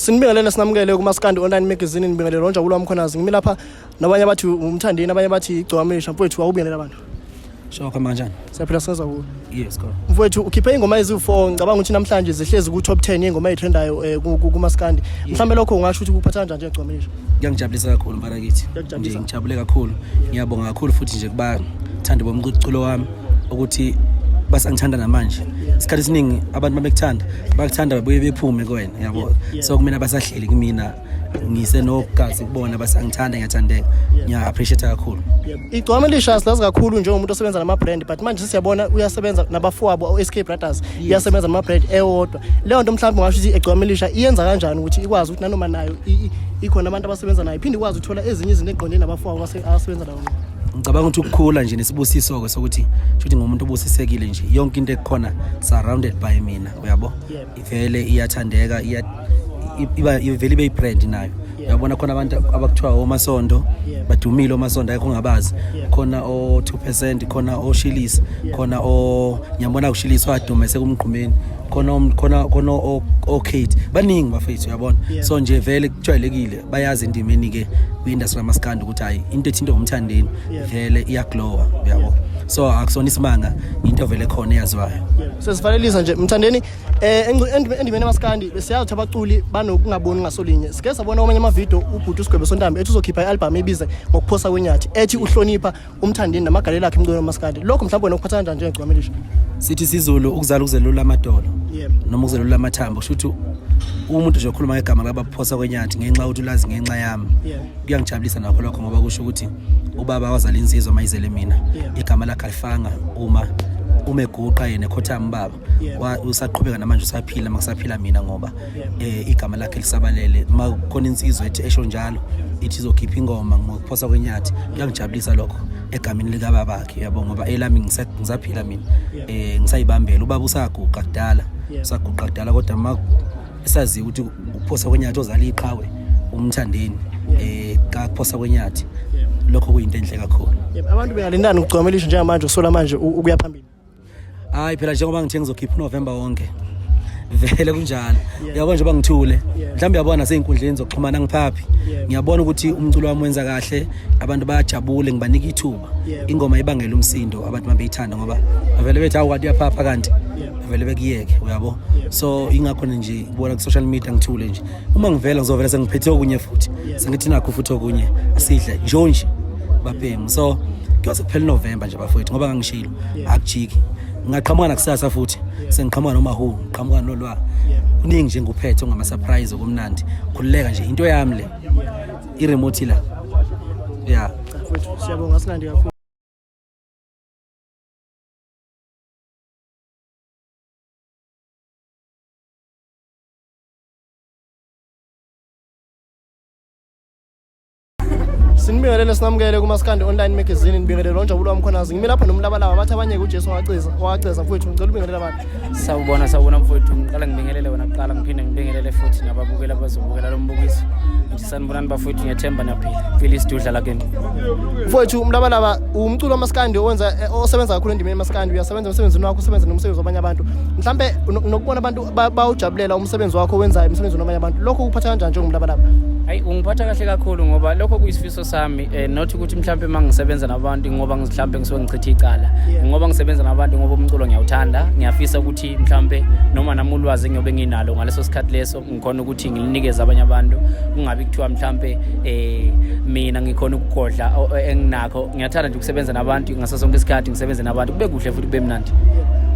Sinibingelele sinamukele kuMaskandi Online Magazine, nibingelele uNjabulo Mkhonazi. Ngimi lapha nabanye abathi umthandeni, abanye bathi igcwamisha. Mfowethu, awubingelele abantu. Sho khamba kanjani? Siyaphila, senza kuwe. Yes, khona. Mfowethu, ukhiphe ingoma eziwu4, ngicabanga ukuthi namhlanje zihlezi ku top 10 yengoma ezitrendayo kuMaskandi. Mhlambe lokho ungasho ukuthi kuphatha kanjani njengegcwamisha? Kuyangijabulisa kakhulu mfana kithi. Kuyakujabulisa. Nje ngijabule kakhulu. Ngiyabonga kakhulu futhi nje kuba thandi bomculo wami ukuthi basangithanda namanje. Isikhathi esiningi abantu babekuthanda, bakuthanda babuye bephume kuwena, yabo. So kumina basahleli kumina, ngisenogazi kubona, basangithanda, ngiyathandeka. Ngiya appreciate kakhulu. Igcwama elisha silazi kakhulu njengomuntu osebenza nama-brand, but manje sesiyabona uyasebenza nabafowabo o-SK Brothers, iyasebenza nama-brand ewodwa. Leyo nto mhlawumbe ungasho ukuthi egcwama elisha iyenza kanjani ukuthi ikwazi ukuthi nanoma nayo ikhona abantu abasebenza nayo, iphinde ikwazi ukuthola ezinye izinto eqondene nabafowabo abasebenza nabo? Ngicabanga ukuthi ukukhula nje nesibusiso-ke sokuthi shuthi ngumuntu obusisekile nje, yonke into ekukhona surrounded by mina, uyabo, ivele iyathandeka, iba ivele ibe i-brand nayo, uyabona. Khona abantu abakuthiwa omasondo, badumile omasondo, ayikho ongabazi. Khona o-2%, khona oshilisi, khona o ngiyabona kushilisi wadume sekumgqumeni, khona khona o-Kate, baningi bafethu, uyabona. So nje vele kujwayelekile, bayazi endimeni ke kwi-industry kamaskandi ukuthi hayi, into ethinta umthandeni vele iyaglowa, uyabo. So akusona isimanga, into vele khona eyaziwayo. Sesivalelisa nje, Mthandeni, endimeni yamaskandi siyazi ukuthi abaculi banokungaboni ngasolinye. Sike sabona kwamanye amavidiyo ubhuti uSigwebo Sontambi ethi uzokhipha i-album ebize ngokuphosa kwenyathi, ethi uhlonipha umthandeni namagalelo akhe emculweni wamaskandi. Lokho mhlawumbe wena ukuphatha kanjani njengegcwama elisha? Sithi isiZulu, ukuzala ukuzelula amadolo noma ukuzelula amathambo. Kusho ukuthi umuntu nje okhuluma ngegama labaphosa kwenyathi ngenxa yokuthi ulazi ngenxa yami, kuyangijabulisa nakho lokho, ngoba kusho ukuthi ubaba wazala insizwa mayizele mina, igama lakhe alifanga uma eguqa yena ekhothama ubaba. Usaqhubeka namanje, usaphila makusaphila mina, ngoba igama lakhe lisabalele. Uma kukhona insizwa ethi esho njalo, ithi izokhipha ingoma ngokuphosa kwenyathi, kuyangijabulisa lokho egameni likababakhe, yabo, ngoba elami ngisaphila mina, ngisayibambela. Ubaba usaguqa kudala, usaguqa kudala, kodwa ma esaziyo ukuthi ukuphosa kwenyathi ozala iqhawe umthandeni, kakuphosa kwenyathi, lokho kuyinto enhle kakhulu. Yebo, abantu bengalindani ukugcwama elisha njengamanje usola manje ukuya phambili? Hayi phela, njengoba ngithe ngizokhipha uNovember wonke, vele kunjalo, uyabona, njengoba ngithule, mhlawumbe uyabona nasey'nkundleni zokuxhumana ngiphaphi. Ngiyabona ukuthi umculo wami wenza kahle, abantu bayajabule, ngibanika ithuba. Ingoma ibangela umsindo, abantu mabeyithanda, ngoba bavele bethi, "Hawu, kanti uyaphapha," kanti vele bekuyeke, uyabo. So ingakho nje kubona ku-social media ngithule nje. Uma ngivela, ngizovela sengiphethe okunye futhi, sengithi nakho futhi okunye, asidle njonje babhemu. So kuyoze kuphela uNovember nje bafowethu, ngoba ngangishilo, akujiki, ngingaqhamuka nakusasa futhi, sengiqhamuka noma hu ngiqhamuka nolwa kuningi nje nguphethe ongama-surprise okumnandi. Khululeka nje, into yami le, i-remote la, ya. Mfowethu, siyabonga, sinandi kakhulu. Sinibingelele sinamukele kuMaskandi Online Magazine, nibingelele uNjabulo Wamkhonazi. Ngimi lapha nomlabalaba, bathi abanye uJesu waceza, waceza. Mfowethu, ngicela ubingelele abantu. Sawubona, sawubona mfowethu. Ngiqala ngibingelele wena kuqala, ngiphinde ngibingelele futhi nababukeli abazobukela lo mbukiso. Ngithi sanibonani bafowethu, ngiyathemba niyaphila. Phila isidudla la kini. Mfowethu, umlabalaba umculo wamaskandi owenza osebenza kakhulu endimeni yamaskandi, uyasebenza emsebenzini wakho, usebenza nomsebenzi wabanye abantu. Mhlambe nokubona abantu bawujabulela umsebenzi wakho owenzayo emsebenzini wabanye abantu, lokho kuphatha kanjani njengomlabalaba? Hayi, ungiphatha kahle kakhulu, ngoba lokho kuyisifiso sami, not ukuthi mhlambe uma ngisebenza nabantu ngoba mhlambe ngisuke ngichitha icala. Ngoba ngisebenza nabantu ngoba umculo ngiyawuthanda, ngiyafisa ukuthi mhlambe noma nami ulwazi engiyobe nginalo ngaleso sikhathi leso ngikhona ukuthi ngilinikeze abanye abantu, kungabi kuthiwa mhlambe mina ngikhona ukugodla enginakho. Ngiyathanda nje ukusebenza nabantu ngaso sonke isikhathi, ngisebenze nabantu kube kuhle futhi kube mnandi.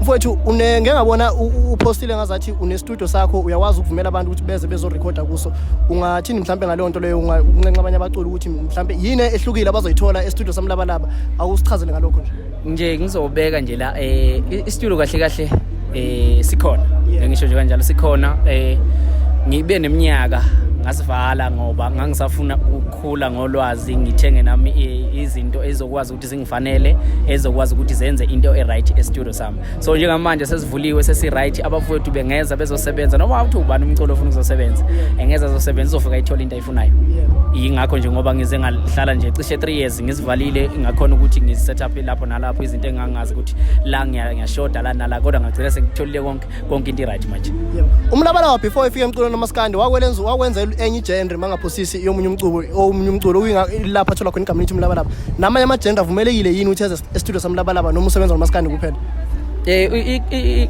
Mfowethu, une ngeke ngabona upostile ngazathi une studio sakho, uyakwazi ukuvumela abantu ukuthi beze bezorekhoda kuso. Ungathini mhlambe ngaleyo nto leyo, unxenxa abanye abaculi ukuthi mhlambe yini ehlukile abazoyithola e-studio samlabalaba? Awusichazele ngalokho nje. Nje ngizobeka nje la, i-studio kahle kahle sikhona. Ngisho nje kanjalo, sikhona. Ngibe neminyaka Ngasivala ngoba ngangisafuna ukukhula ngolwazi, ngithenge nami izinto ezokwazi ukuthi zingifanele, ezokwazi ukuthi zenze into e-right e-studio sami. So njengamanje sesivuliwe, sesi-right, abafowethu bengeza bezosebenza, noma uthi ubani umculo ofuna ukuzosebenza, engeza azosebenza, uzofika ayithole into ayifunayo. Yingakho nje ngoba ngize ngahlala nje cishe 3 years ngizivalile, ngakhona ukuthi ngiset up lapho nalapho izinto engangazi ukuthi la ngiyashoda la nala, kodwa ngagcina sengitholile konke konke, into i-right manje. Yebo. Umlabalaba before efika emculweni nomaskandi wakwelenza wakwenza enye igenre mangaphosisi yomunye umculo, omunye umculo lapha athola khona igama elithi umlabalaba. Namanye ama-genre avumelekile yini ukuthi eze e-studio samlabalaba noma usebenza nomaskandi kuphela?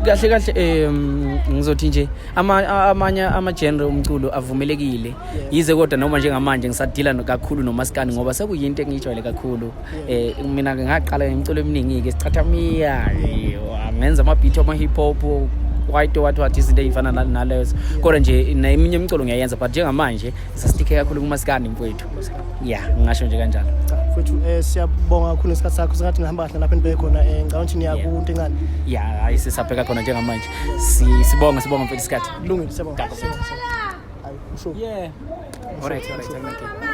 Kahle kahle, ngizothi nje amanye ama-genre umculo avumelekile, yize kodwa noma njengamanje ngisadila kakhulu nomaskandi ngoba sekuyinto engiyijwayele kakhulu. Mina ngaqala imiculo eminingi-ke, sicathamiya, ngenza ama-beat ama-hip hop, kwaito, wathi wathi izinto ey'fana nalezo, kodwa nje neminye imiculo ngiyayenza, but njengamanje ngisasticke kakhulu kumaskandi, mfowethu. Ya, ngingasho nje kanjalo. Cha mfowethu, siyabonga kakhulu ngesikhathi sakho. Sengathi nihamba kahle lapho enibheke khona. Ngicabanga ukuthi niya kunto encane. Ya, hayi, sisabheka khona njengamanje. Sibonga, sibonga mfethu isikhathi. Kulungile, siyabonga. Siyabonga, siyabonga. Hayi, usho. Yeah, alright, thank you.